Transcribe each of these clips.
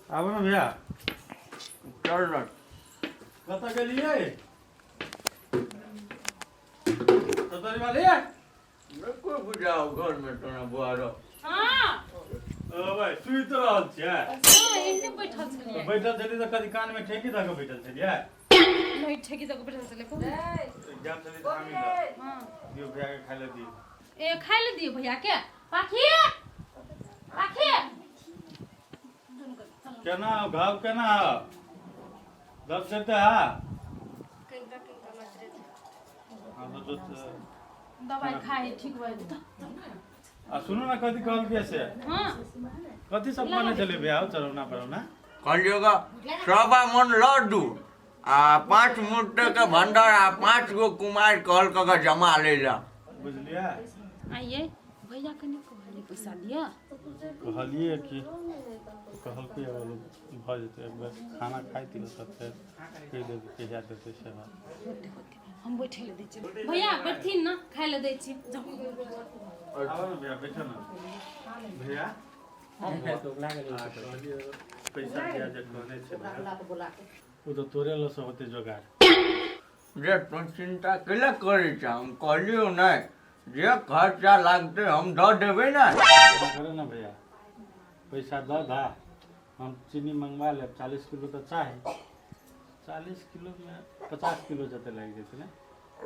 आबू ने भैया। चल ना। कतऽ गेलियै? सतरी वाली? नहि कोइ बुझाओ घरमे तोरा बुआ रह। हाँ। ओ भाइ, सुति रहल छियै? हाँ, एहने बैठल छलियै। बैठल छलियै तऽ कथी कानमे ठेकी दऽ कऽ बैठल छलियै? नहि, ठेकी दऽ कऽ बैठल छलियै, कहू। गेल छलियै धामी लग। हाँ। दियौ भैयाके खाय लए दियौ। ए, खाय लए दियौ भैया के। पाखी, पाखी। केना हो घाव, केना हो दर्द जेतै? हा हाँ तो दवाई खाए ठीक भऽ जेतै। आ सुनू ने, कथी कहलकै से? हाँ। कथी सब कहने छलै भैया हौ चरौना परौना? कहलियै ग 1.25 मन लड्डू आ 5 मुट्टे के भंडार आ 5 गो कुमारि कहलक ग जमा लै लए। बुझलियै? आइए भैया, कनि कहलियै पैसा दिअ। कहलियै कि कहलकै अगर भऽ जेतै, एक बेर खाना खाइ दियौ तऽ फेर कहि देबै कहिया देतै से बात। होते होते, हम बैठे लए दै छियै। भैया बैठथिन ने, खाय लए दै छियै, जाउ। आबऽ ने भैया, बैठो ने भैया। आ कहलियै पैसा दिया जे कहने छै भैया, ओ तऽ तोरे लऽ से होतै जोगाड़। जे तू चिंता कैला करै छ? हम कहलियौ नहि, जे खर्चा लागतै हम दऽ देबै ने। एना करे ने भैया, पैसा दऽ दा, हम चीनी मंगवा लेब। 40 किलो तऽ चाही, 40 किलोमे 50 किलो जते लागि जेतै ने।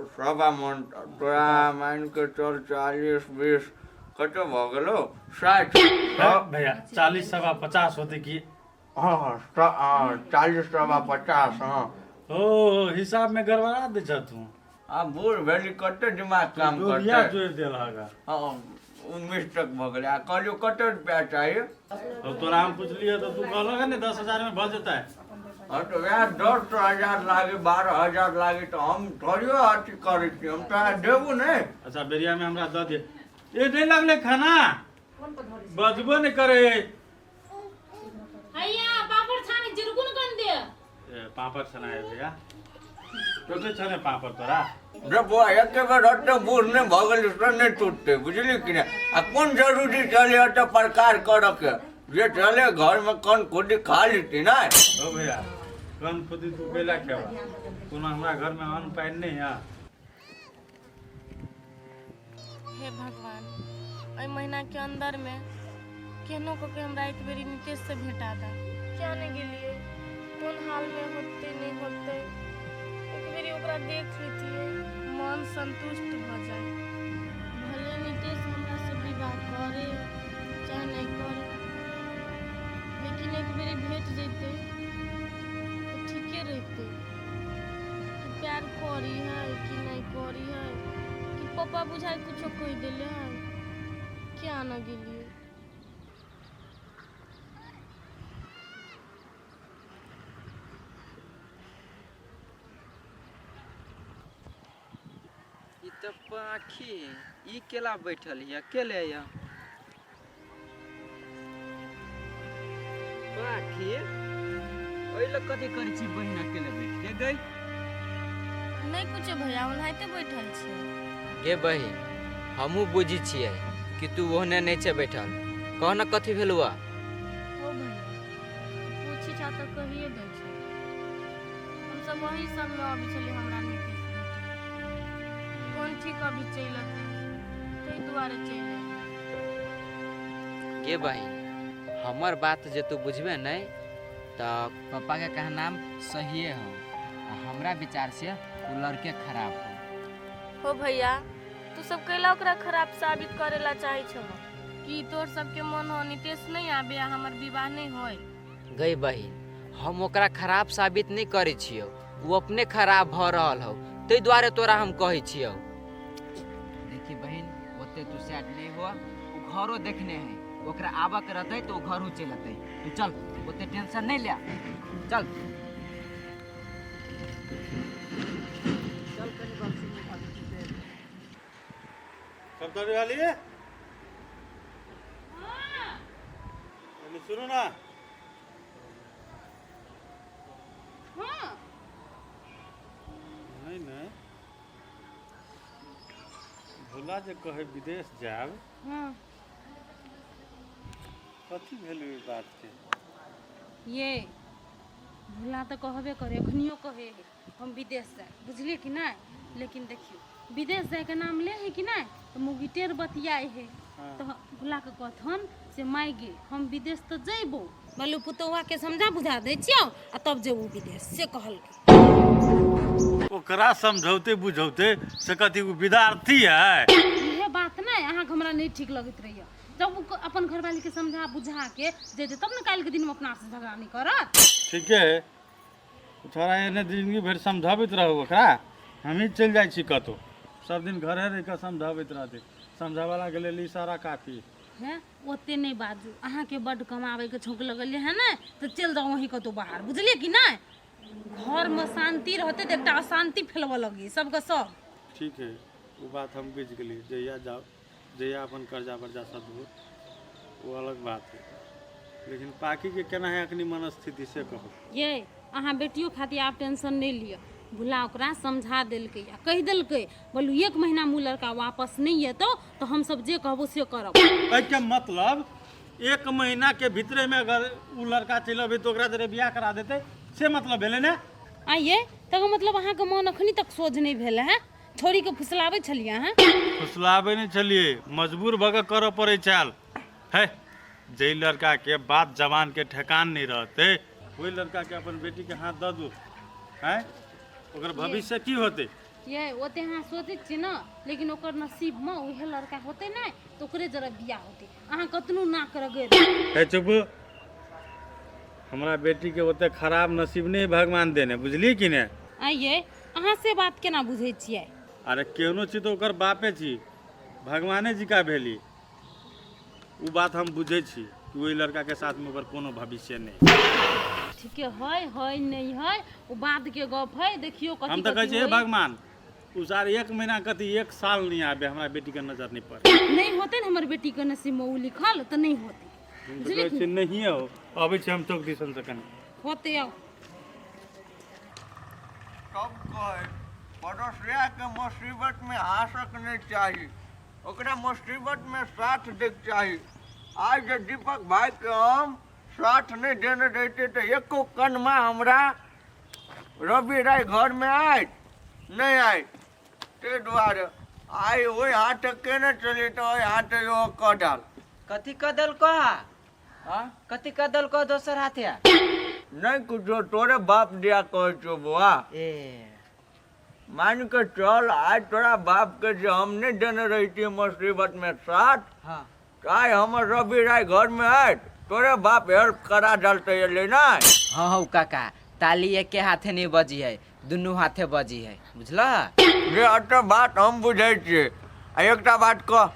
1.25 मन तोरा मानि कऽ चल 40 20 कते भऽ गेलौ? 60। भैया, 40 50.25 होतै की? हँ हँ, 40 50.25, हँ। ओ हिसाब में गड़बड़ा दै छ तू। आ बूढ़ भेली, कते दिमाग काम जोड़िया करतै? जोड़ि देल हगा। हँ, ओ मिस्टेक भऽ गेलै। आ कहलियौ कते रुपया चाही? अब तोरा हम पुछलियै तऽ तू कहलक ने 10,000 में भऽ जेतै। हँ तऽ वएह 10,000 लागे, 12,000 लागे तऽ हम थोड़ियो अथी करै छी, हम तोरा देबू ने। अच्छा, बेरिया में हमरा दऽ दे। ए, नहि लगलै खाना, बजबो नहि करे। हैया पापड़ छानै छी, रुकू ने कनि देर। ए, पापड़ छनाए भैया? टोटे छने पापड़ तोरा? रे बौआ, एके बेर ओते बूढ़ नहि भऽ गेली से नहि टूटतै, बुझली कि नहि? आ कोन जरूरी छलै ओते प्रकार करऽके? जे छलै घरमे कन खुदी खा लीती ने। ओ भैया, कन खुदी तू कैला खेबा? कोनो हमरा घरमे अन्न पानि नहि है? हे भगवान, एहि महीनाके अन्दरमे केहनो कऽ के हमरा एक बेरी नीतीशसँ भेटा दे। किया नहि गेलियै? कोन हालमे होतै, नहि होतै, एक बेरी ओकरा देख लेतियै, मन संतुष्ट भऽ जाय। भले नीतीश हमरासँ विवाह करे चाहे नहि करे, लेकिन एक बेरी भेट जैतै तऽ ठीके रहितै। कि प्यार करी है कि नहीं करी है, कि पापा बुझाइ कुछो कहि देले है? क्या न गेलियै। ई तऽ पाखी, ई केला बैठल हिय अकेले? यऽ पाखी, ओहि लग कथी करै छी बहिन अकेले बैठ के गई? नहि कुछो भैया, ओनाहिते बैठल छी। गे बहिन, हमहूँ बुझी छियै कि तू ओहने नहि छै बैठल। कह ने, कथी भेलुआ? हो भैया, पूछी छा तऽ कहिए दै छै। हमसब वही सबमे अबै छलियै, हमरा नीतीश कोन ठीक अभी चलि अतै, ताहि दुआरे चलि एलियै। गे बहिन, हमर बात जे तू बुझबे नहि तऽ पप्पाके कहनाम सहिए हो आ हमरा विचार से ओ लड़के खराब हो। हो भैया, तू सब कैला ओकरा खराब साबित करे ला चाहे छह? कि तोर सबके मन हो नीतीश नहीं आबे आ हमर विवाह नहीं होय? गई बहिन, हम ओकरा खराब साबित नहि करै छियौ, ओ अपने खराब भऽ रहल हौ, ताहि दुआरे तोरा हम कहै छियौ। देखी बहिन, ओते तू सैड नहि हो। ओ घरो देखने है, ओकरा आबऽ के रहतै तऽ ओ घरो चलि अतै। तू चल, ओते टेंशन नहि ले, चल चल, कनि बंसी उठाबै छी से। सप्तरी वाली, कनि सुनू ना। हाँ। नहि नहि, भोला जे कहै विदेश जायब। हाँ। कथी भेल ओहि बातके? ये भोला तऽ कहबे करे एखनियो कहे है हम विदेश जाए बुझलिए कि नहि लेकिन देखियौ विदेश जायके नाम ले है कि नहि तऽ मौगी टेर बतियाए है तऽ भोलाके कहथन से माय गे हम विदेश तऽ जैबो बोलू पुतौआके समझा बुझा दै छियौ आ तब जेबू विदेश से कहलकै। ओकरा समझौते बुझौते से कथी ओ विद्यार्थी है? इहे बात नहि अहाँके हमरा नहि ठीक लगैत रहैए। जब ओ अपन घरवालीके समझा बुझा के जेतै तब ने काल्हिके दिनमे अपनासँ झगड़ा नहि करत। ठीके है छोड़ा, एहने जिंदगी भरि समझाबैत रहू ओकरा। हमही चलि जाइ छी कतहु, सब दिन घरे रहि कऽ समझाबैत रहतै। समझाबऽलाके लेल इशारा काफी है। ओते नहि बाजू, अहाँके बड्ड कमाबैके छौक लगल है ने तऽ चलि जाउ वहीं कतहु बाहर, बुझलियै कि नहि? घरमे शान्ति रहतै तऽ एकटा अशान्ति फैलबऽ लगै सबके सब। ठीक है, ओ बात हम बुझि गेलियै। जहिया जाउ, जहिया अपन कर्जा वर्जा सब धो, ओ अलग बात है, लेकिन पाकीके केना है अखनी मनस्थिति से कहू। ये अहाँ बेटियो खातिर आब टेंशन नहि लिअ। भुला ओकरा समझा देलकै आ कहि देलकै, बोलू एक महीनामे ओ लड़का वापस नहि एतौ तऽ हमसब जे कहबो से करब। एहिके मतलब एक महीना के भीतरे में अगर उ लड़का चलि अबै तऽ ओकरा जरे बियाह करा देतै, से मतलब भेलै ने? आ ये तकर मतलब अहाँके मन अखनी तक सोझ नहि भेल है? छोड़ीके फुसलाबै छलियै अहाँ? फुसलाबै नहि छलियै, मजबूर भऽ कऽ करऽ पड़ै छल। है, जाहि लड़काके बात जवानके ठेकान नहि रहतै ओहि लड़काके अपन बेटीके हाथ दऽ दू, आँय, ओकर भविष्य की होतै? ये ओते अहाँ सोचै छियै ने, लेकिन ओकर नसीबमे उहे लड़का होतै ने तऽ ओकरे जरा बियाह होतै। अहाँ कतनो नाक रगड़ि। हे चुप, हमरा बेटीके ओते खराब नसीब नहि भगवान देने, बुझलियै कि ने? आँय ये अहाँ से बात केना बुझै छियै? अरे केहनो छी तऽ ओकर बापे छी, भगवाने जी का भेली। ओ बात हम बुझै छी कि ओहि लड़काके साथमे ओकर कोनो भविष्य नहि। ठीके है, है नहि है ओ बादके गप है। देखियौ कथी हम तऽ कहै कथी छी हे होय। भगवान, ओ सार एक महीना कथी एक साल नहि आबे, हमरा बेटीके नजर नहि पड़े। नहि होतै ने हमर बेटीके नसीबमे ओ लिखल तऽ नहि होतै। हम तऽ कहै छी नहिए हो। अबै छी हम चौक दिसन से कनि। होतै आउ। सब कहै पड़ोसियाके मुसीबतमे हासक नहि चाही, ओकरा मुसीबतमे साथ दैके चाही। आइ जे दीपक भाइके हम साथ नहि देने रहितै तऽ एको कनमा हमरा रवि राय घरमे आयत नहि आयत। ताहि दुआरे आइ ओहि हाथे केने चली तऽ ओहि हाथे इहो कऽ डाल। कथी कऽ देलको? हाँ? कथी कऽ देलको दोसर हाथे? नहि कुछो, तोरे बाप दिया कहै छौ बौआ। ए मान के चल आइ तोरा बाप के जे हम नहि देने रहितियै मुसीबत में साथ, हाँ, तऽ आइ हमर रवि राय घर में आयत तोरे बाप हेल्प करा डालते एलै नहि? हाँ हौ काका, ताली एके हाथे नहीं बजी है, दुनू हाथे बजी है, बुझल? जे एतऽ बात हम बुझै छियै। आ एकटा बात कह,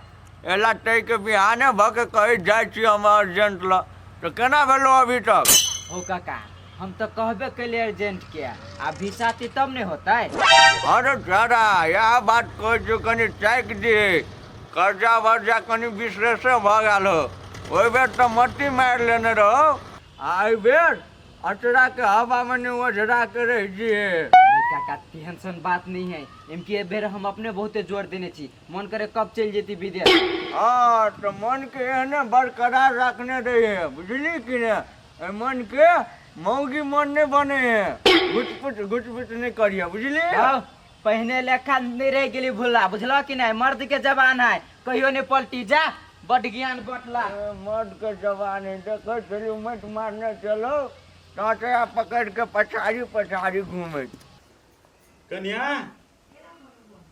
एला ताहिके बिहाने भऽ के कहै जाइ छी हम अर्जेंट लऽ, तऽ केना भेलौ अभी तक? हो काका, हम तऽ कहबे कैले अर्जेंट के, आ भिसा ती तब नहीं होतै। अरे दादा, इएह बात कहै छियौ, कनि ताकि दिहे। कर्जा वर्जा कनि विशेषे भऽ गेल हो। ओहि बेर तऽ मट्टी मारि लेने रहौ, आ एहि बेर अचराके हवामे नहि ओझरा के रहि जिहे। नहीं काका, तेहन सन बात नहीं है। एम कि बेर हम अपने बहुते जोर देने छी, मन करे कब चलि जेती विदेश। हँ तऽ मनके एहने बरकरार रखने रहिहे, बुझली कि ने? एहि मनके मौगी मन नहि बने है, घुटपुट घुटपुट नहि करिहे, बुझली? हौ, पहिने लेखा नहीं रह गेली भुला, बुझल कि नहीं? मर्द के जवान है, कहियो नहीं पलटी। जा बड ज्ञान बटला। ए, मर्द के जवान है, देखै छली मट मारने चलो टाँचा पकड़ के पछाड़ी पछाड़ी घूमे। कनिया,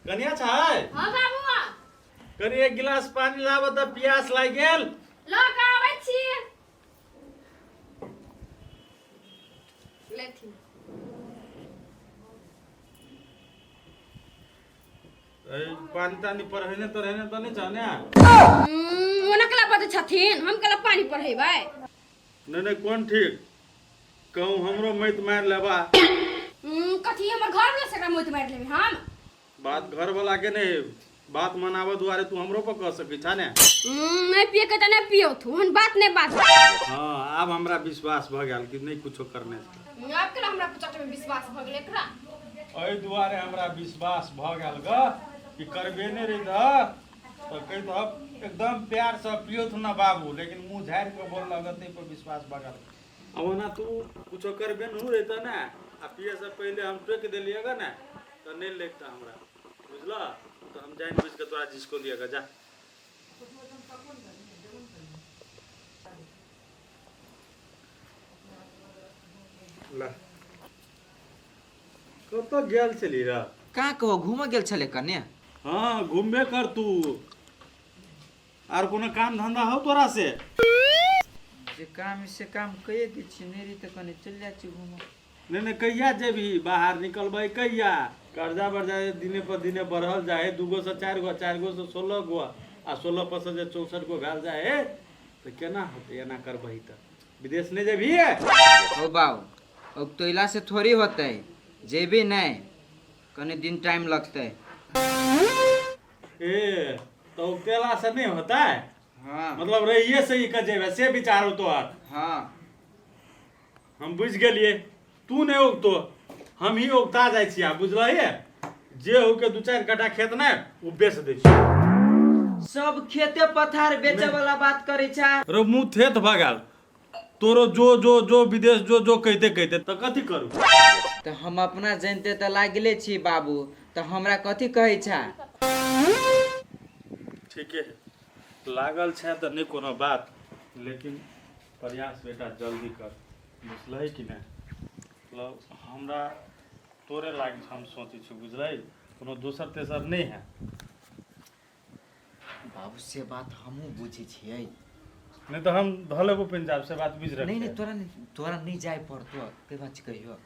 कनिया छै? हाँ बाबू। कनि एक गिलास पानी लाबऽ तऽ, प्यास लागि गेल। लऽ कऽ आबै छी, लेथिन। पानी तानी पढ़ेने तढ़ेने तऽ नहि छह ने? ओना केला बजै छथिन, हम केला पानी पढ़ेबै? नहि नहि, कोन ठीक, कहूँ हमरो मैत मारि लेबा। कथी हमर घर वाला से एकरा मोति मारि लेबै हम? बात घर वाला के नहीं, बात मनाबऽ दुआरे तू हमरो पर कह सकै छा ने। नहि पिए के तऽ नहि पियौ, ओहन बात नहि बात। हाँ, आब हमरा विश्वास भऽ गेल कि नहि कुछो करने छै। आब केला हमरा चट में विश्वास भऽ गेल एकरा? एहि दुआरे हमरा विश्वास भऽ गेल ग कि करबे नहि रही तऽ कहितह एकदम प्यारसँ पियोथ ना बाबू, लेकिन मुँह झाड़ि कऽ बोललक ताहि पर विश्वास भऽ गेल। आ ओना तू कुछो करबे नहु रहता ने आ पिए से पहिले हम टोकि देलियै ने तऽ नहि लगता हमरा, बुझलह? तऽ हम जानि बुझि कऽ तोरा जिसको लिअ जा। ला, कतऽ गेल छली रह? कहाँ कहो, घूमऽ गेल छलै कने। हाँ, घूमबे कर तू, आर कोनो काम धंधा हो तोरा से? जे काम से काम कहिए दै छी, नहि रही तऽ कने चलि जाइ छी घूमऽ। नहीं नहीं, कहिया जेबही? बाहर निकलबै कहिया? कर्जा वर्जा दिने पर दिने बढ़ल जाए है, 2 गो से 4 गो, 4 गो से 16 गो आ 16 पर से जे 64 गो भेल जाए है, तऽ केना होतै? एना करबही तऽ विदेश नहि जेबही? ओ बाउ, अब तोइला से थोड़ी होतै। जेबी नहि, कने दिन टाइम लगतै। ए, तो तेला से नहीं होता है? हाँ। मतलब रहिए से ही के जेबे से विचार हो तोहर? हाँ। हम बुझि गेलियै, तू नहि उगतो, हम ही उगता जाइ छियै। बुझलही, जे हो के 2-4 कट्ठा खेत ने ओ बेच दै छियै। सब खेते पथार बेचे वाला बात करै छै। रो मुँह थेत भऽ गेल तोरो, जो जो जो विदेश जो जो कहिते कहिते, तऽ कथी करू? तऽ हम अपना जनिते तऽ लागले छी बाबू, तऽ हमरा कथी कहै छै? ठीके है, लागल छै तऽ नहि कोनो बात, लेकिन प्रयास बेटा जल्दी कर, बुझलही कि नहि? मतलब हमरा तोरे लागि हम सोचै छी, बुझलही? कोनो दोसर तेसर नहि है। बाबू, से बात हमहूँ बुझै छियै। नहि तऽ हम धऽ लेबो पंजाब से, बात बुझि नहीं नहीं। रखिए। तोरा नहीं जाय पड़तो, के बात कहियो।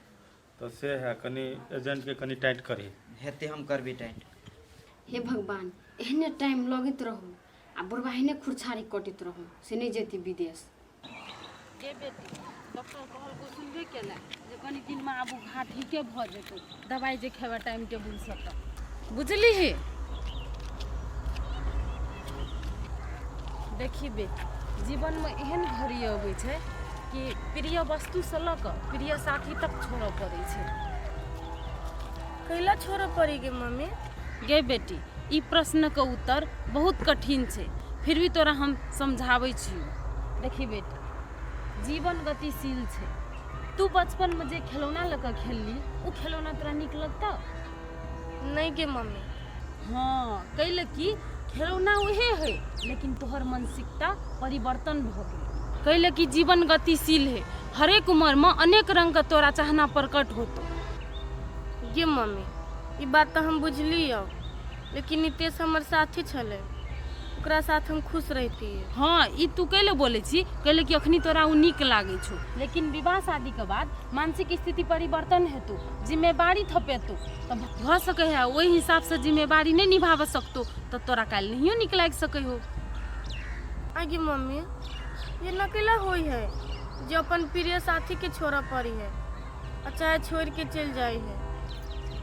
तऽ से है, कनि एजेंटके कनि टाइट करही। हेतै, हम करबी टाइट। हे भगवान, एहने टाइम लगैत रहू आ बुढ़बा एहने खुरछारी कटैत रहू, से नहि जेती विदेश। गे बेटी, डॉक्टर कहलको सुनबे केला जे कनि दिनमे आबू घा ठीके भऽ जेतौ, दवाइ जे खेबै टाइम टेबुलसँ, तऽ बुझलिही? देखी बेटी, जीवनमे एहन घड़ी अबै छै कि प्रिय वस्तुसँ लऽ कऽ प्रिय साथी तक छोड़ऽ पड़ै छै। कैला छोड़ऽ पड़ी गे मम्मी? गे बेटी, ई प्रश्नके उत्तर बहुत कठिन छै, फिर भी तोरा हम समझाबै छियौ। देखी बेटी, जीवन गतिशील छै। तू बचपनमे जे खेलौना लऽ कऽ खेलली, ओ खेलौना तोरा नीक लगतौ? नहि गे मम्मी। हाँ, कैले कि खेलौना उहे है, लेकिन तोहर मानसिकता परिवर्तन भऽ गेल। कैले कि जीवन गतिशील है, हरेक उम्रमे अनेक रंगके तोरा चाहना प्रकट होतो। गे मम्मी, ई बात तऽ हम बुझलियौ, लेकिन नितेश हमर साथी छलै, ओकरा साथ हम खुश रहितियै। हाँ, ई तू कैले बोलै छी? कैले कि अखनी तोरा ओ नीक लागै छौ, लेकिन विवाह शादीके बाद मानसिक स्थिति परिवर्तन हेतौ, जिम्मेवारी थपेतौ, तऽ भऽ सकै है ओहि हिसाबसँ जिम्मेवारी नहि निभाबऽ सकतौ, तऽ तोरा काल्हि नहियो नीक लागि सकै हो। आगे मम्मी, ये नकेला होई है जे अपन प्रिय साथी के छोड़ऽ पड़ी है आ चाहे छोड़ के चलि जाइ है?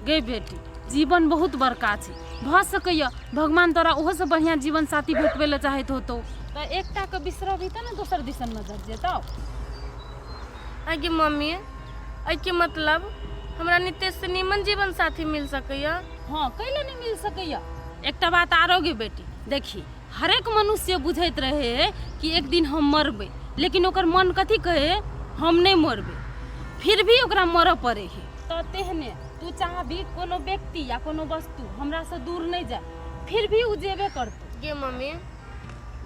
गे बेटी, जीवन बहुत बड़का छै। भऽ सकैए भगवान तोरा ओहोसँ बढ़िआँ जीवन साथी भेटबै लए चाहैत होतौ, तऽ एकटाके बिसरबही तऽ ने दोसर दिसन नजर जेतौ। आगे मम्मी, एहिके मतलब हमरा नितेश से नीमन जीवन साथी मिल सकैया? हाँ, कैले नहि मिल सकैए? एकटा बात आरो गे बेटी, देखी, हरेक मनुष्य बुझैत रहे है कि एक दिन हम मरबै, लेकिन ओकर मन कथी कहे है? हम नहि मरबै। फिर भी ओकरा मरऽ पड़े है। तऽ तेहने तू चाहबी कोनो व्यक्ति या कोनो वस्तु हमरासँ दूर नहि जाय, फिर भी ओ जेबे करतौ। गे मम्मी,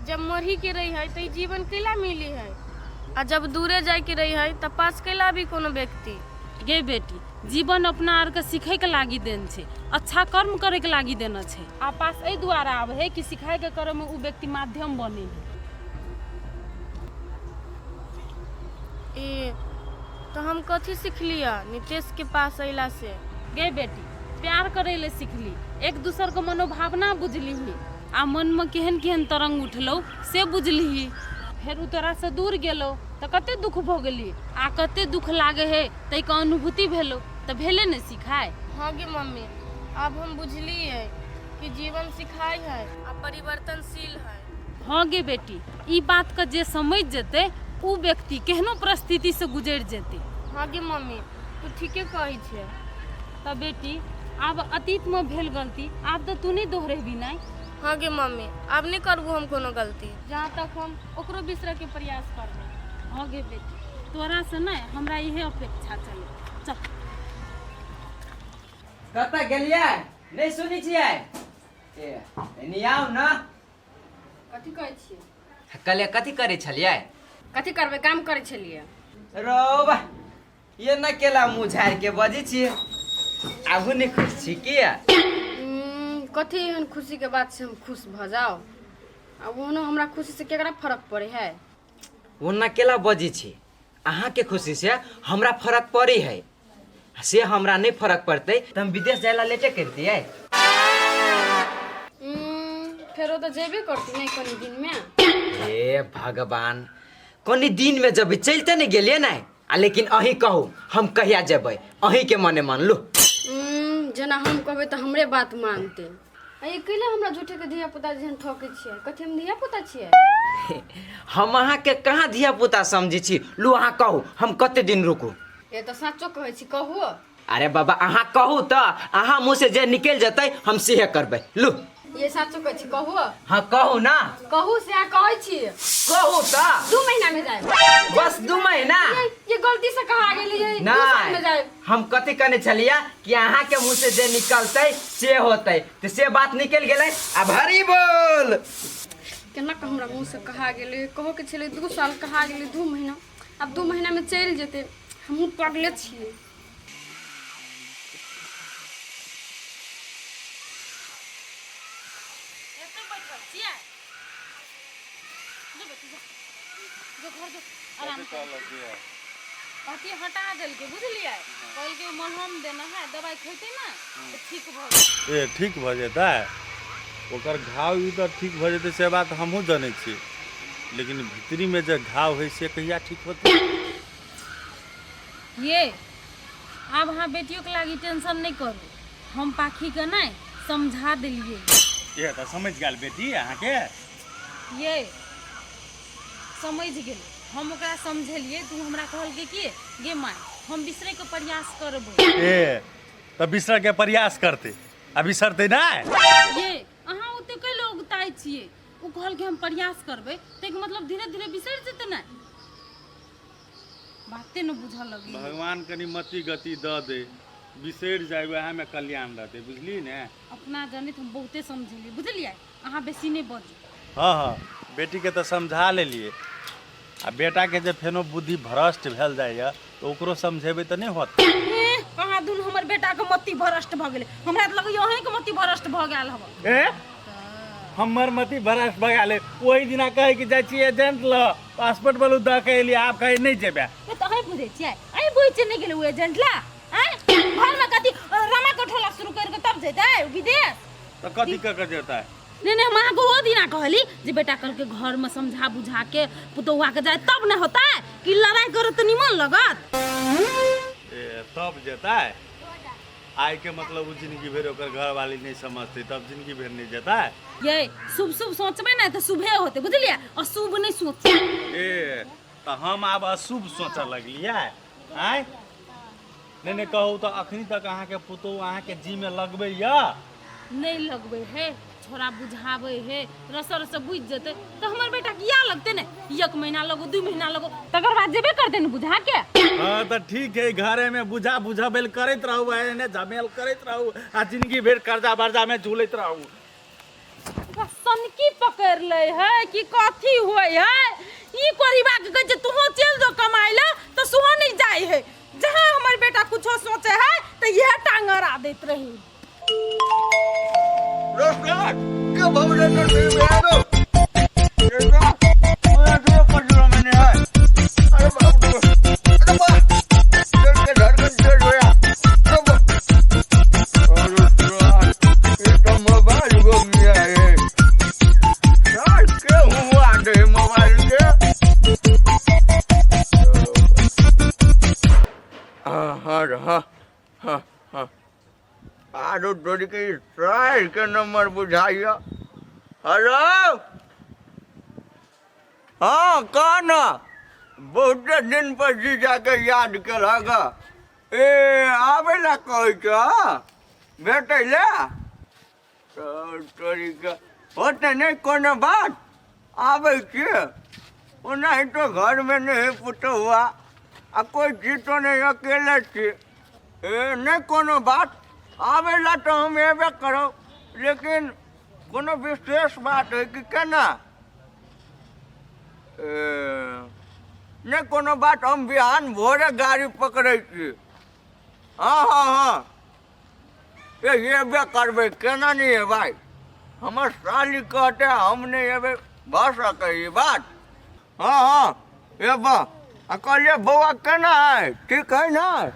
जब मरही के रही है तऽ ई जीवन कैला मिली है? आ जब दूरे जाय के रही है तऽ पास कैला भी कोनो व्यक्ति? गे बेटी, जीवन अपना आरके सीखैके लागी देन छै, अच्छा कर्म करैके लागी देने छै, आ पास एहि दुआरे आबै है कि सिखाइके करैमे ओ व्यक्ति माध्यम बनै है। ए, तऽ हम कथी सिखलियै नितेश के पास अयला से? गे बेटी, प्यार करै लए सिखली, एक दोसरके मनोभावना बुझलिही आ मनमे केहन केहन तरंग उठलौ से बुझलिही। फेर ओ तोरासँ दूर गेलौ तऽ कते दुख भऽ गेली आ कते दुख लागै है ताहिके अनुभूति भेलौ, तऽ भेलै ने सिखाय? हाँ गे मम्मी, आब हम बुझलियै कि जीवन सिखाय है आ परिवर्तनशील है। हाँ गे बेटी, ई बातके जे समझि जेतै, ओ व्यक्ति केहनो परिस्थितिसँ गुजरि जेतै। हाँ गे मम्मी, तू ठीके कहै छै। तऽ बेटी, आब अतीतमे भेल गलती आब तऽ तू नहि दोहरेबी नहि? हाँ गे मम्मी, आब नहि करबो हम कोनो गलती। जहाँ तक हम ओकरो बिसरऽके प्रयास करबै। हाँ गे बेटी। तोरासँ नहि हमरा इहे अपेक्षा चले। चल। कतऽ गेलियै? नहि सुनै छियै? ए, एनी आउ ने। कथी कहै छियै? कहलियै कथी करै छलियै? कथी करबै, काम करै छलियै। रौ बा, ये न केला मुँह झाड़ि के बजै छियै, आबू नहि खुश छी किया? कथी एहन खुशीके बात से हम खुश भऽ जाउ? आ ओहनो हमरा खुशी से केकरा फरक पड़े है? ओना केला बजै छी? अहाँके खुशी से हमरा फरक पड़ै है। से हमरा नहि फरक पड़तै तऽ हम विदेश जाय ला लेटे करितियै? फेरो तऽ जेबे करती नहि कनि दिनमे। हे भगवान, कनि दिनमे जेबै, चलिते नहि गेलियै ने। आ लेकिन अहीं कहू, हम कहिया जेबै? अहींके मने मान लू। जेना हम कहबै तऽ हमरे बात मानतै। आ ई कैला हमरा झूठेके धिया पुता जेहन ठकै छियै? कथी हम धिया पुता छियै? हम अहाँके कहाँ धिया पुता समझै छी? लू, अहाँ कहू, हम कते दिन रुकू? ए, तऽ साँचो कहै छी, कहू। अरे बाबा, अहाँ कहू तऽ, अहाँ मुँह से जे निकलि जेतै हम सेहे करबै। लू। ये साँचो कहै छी, कहू। हाँ, कहू ना। कहू से अहाँ कहै छी। कहू तऽ। 2 महीना में जायब। बस 2 महीना? ये गलती से कहा गेली, ये 2 साल में नहीं जायब। हम कथी कहने छलियै कि अहाँ के मुँह से जे निकलतै से होतै, तऽ से बात निकलि गेलै। आब हरी बोल। केना कऽ हमरा मुँह से कहा गेलै? कहऽ के छलै 2 साल, कहा गेलै 2 महीना। आब 2 महीना में चलि जेतै। हमहूँ पगले छियै। एतऽ बैठल छियै? जो बेटी, जो, जो घर जो, आराम कर। अथी हटा देलकै, बुझलियै? कहलकै मलहम देना है, दवाइ खैतै ने तऽ ठीक भऽ जेतै। ए, ठीक भऽ जेतै ओकर घाव? ई तऽ ठीक भऽ जेतै से बात हमहूँ जनै छी, लेकिन भीतरीमे जे घाव होइ से कहिया ठीक होतै? ये आब अहाँ बेटियोके लागी टेंशन नहि करू। हम पाखीके नहि समझा देलियै। ए, तऽ समझि गेल बेटी अहाँके? ये समझि गेलै। हम ओकरा समझेलियै तऽ ओ हमरा कहलकै कि गे माय, हम बिसरैके प्रयास करबै। ए, तऽ बिसरके प्रयास करतै आ बिसरतै नहि? ये अहाँ ओते कैले उगताइ छियै? ओ कहलकै हम प्रयास करबै, ताहिके मतलब धीरे धीरे बिसरि जेतै ने। बाते ने बुझऽ लगै। भगवान कनि मति गति दऽ दे, बिसरि जाय, उएहमे कल्याण रहतै, बुझलियै ने? अपना जनैत हम बहुते समझेलियै, बुझलियै? अहाँ बेसी नहि बजू। हँ, बेटीके तऽ समझा लेलियै, आ बेटाके जे फेनो बुद्धि भ्रष्ट भेल जाइए तऽ ओकरो समझेबै तऽ नहि होत? ए, अहाँ दुनू हमर बेटाके मति भ्रष्ट भऽ गेलै। हमरा तऽ लगैए अहीँके मति भ्रष्ट भऽ गेल हबऽ। ए, हमर मति भ्रष्ट भऽ गेलै? ओहि दिना कहै कि जाइ छी एजेंट लग, पासपोर्ट बोलू दऽ के एलियै, आब कहै नहि जेबै। ए, तऽ अहीं बुझै छियै? अहीं बुझै छियै नहि गेलै ओ एजेंट ला? आँय, घरमे कथी रमा कठोला शुरू करि कऽ तब जेतै विदेश? तऽ कथी कऽ के जेतै? नहि नहि, हम अहाँके ओ दिना कहली जे बेटा कहलकै घरमे समझा बुझा के पुतहुआ के जाय तब ने होतै, कि लड़ाइ करत तऽ निमन लगत? ए, तब जेतै? आइ के मतलब ओ जिंदगी भरि ओकर घरवाली नहि समझतै तब जिंदगी भरि नहि जेतै? ये शुभ शुभ सोचबै ने तऽ शुभे होतै, बुझलियै? अशुभ नहि सोच। ए, तऽ हम आब अशुभ सोचऽ लगलियै? आँय, नहि नहि, कहू तऽ, अखनी तक अहाँके पुतोहु अहाँके जीमे लगबैया? नहि लगबै हे। छोड़ा बुझाबै हे, रस रस बुझि जेतै तऽ हमर बेटा किया लगतै ने? 1 महीना लगो, 2 महीना लगो, तकर बाद जेबे करतै ने बुझा के। हाँ, तऽ ठीक है, घरे में बुझा बुझाबेल करैत रहू, एने झमेल करैत रहू आ जिंदगी भरि कर्जा बर्जा में झूलैत रहू। ओकरा सनकी पकड़ि लै है कि कथी होइ है? ई कोरिबा के कहै छै तुहो चलि जो कमाइ लए, तऽ सेहो नहि जाइ है। जहाँ हमर बेटा कुछो सोचे है तऽ इएह टांग अड़ा दैत रही। रोशनाथ के भवने में आरो मैंने है। अरे बाप रे, अरे बाप, दिल के धड़कन तेज होया। अरे सार, ये तो मोबाइल गुम गया है। सार, के हुआ दे मोबाइल के? हाँ हाँ हाँ हाँ हाँ, आरो तोरी के सार के नंबर बुझाइया। हेलो, हाँ, कह न, बहुते दिन पर जीजा के याद केलक। ए, आबै ला कहै छ, भेटै ला? तोरी के होते नहि कोनो बात, आबै छियै। ओनाहितो घरमे नहि है पुतहुआ। आ कोइ जीतो नहि, अकेले छी। ए नहि कोनो बात, आबै लए तऽ हम एबे करब, लेकिन कोनो विशेष बात है कि केना? ए नहि कोनो बात, हम बिहान भोरे गाड़ी पकड़ै छी। हँ हँ हँ, ए एबे करबै, केना नहि एबै? हमर साली कहतै हम नहि एबै, भऽ सकै ई बात? हँ हँ, एबऽ। आ कहलियै बौआ केना है, ठीक है ने?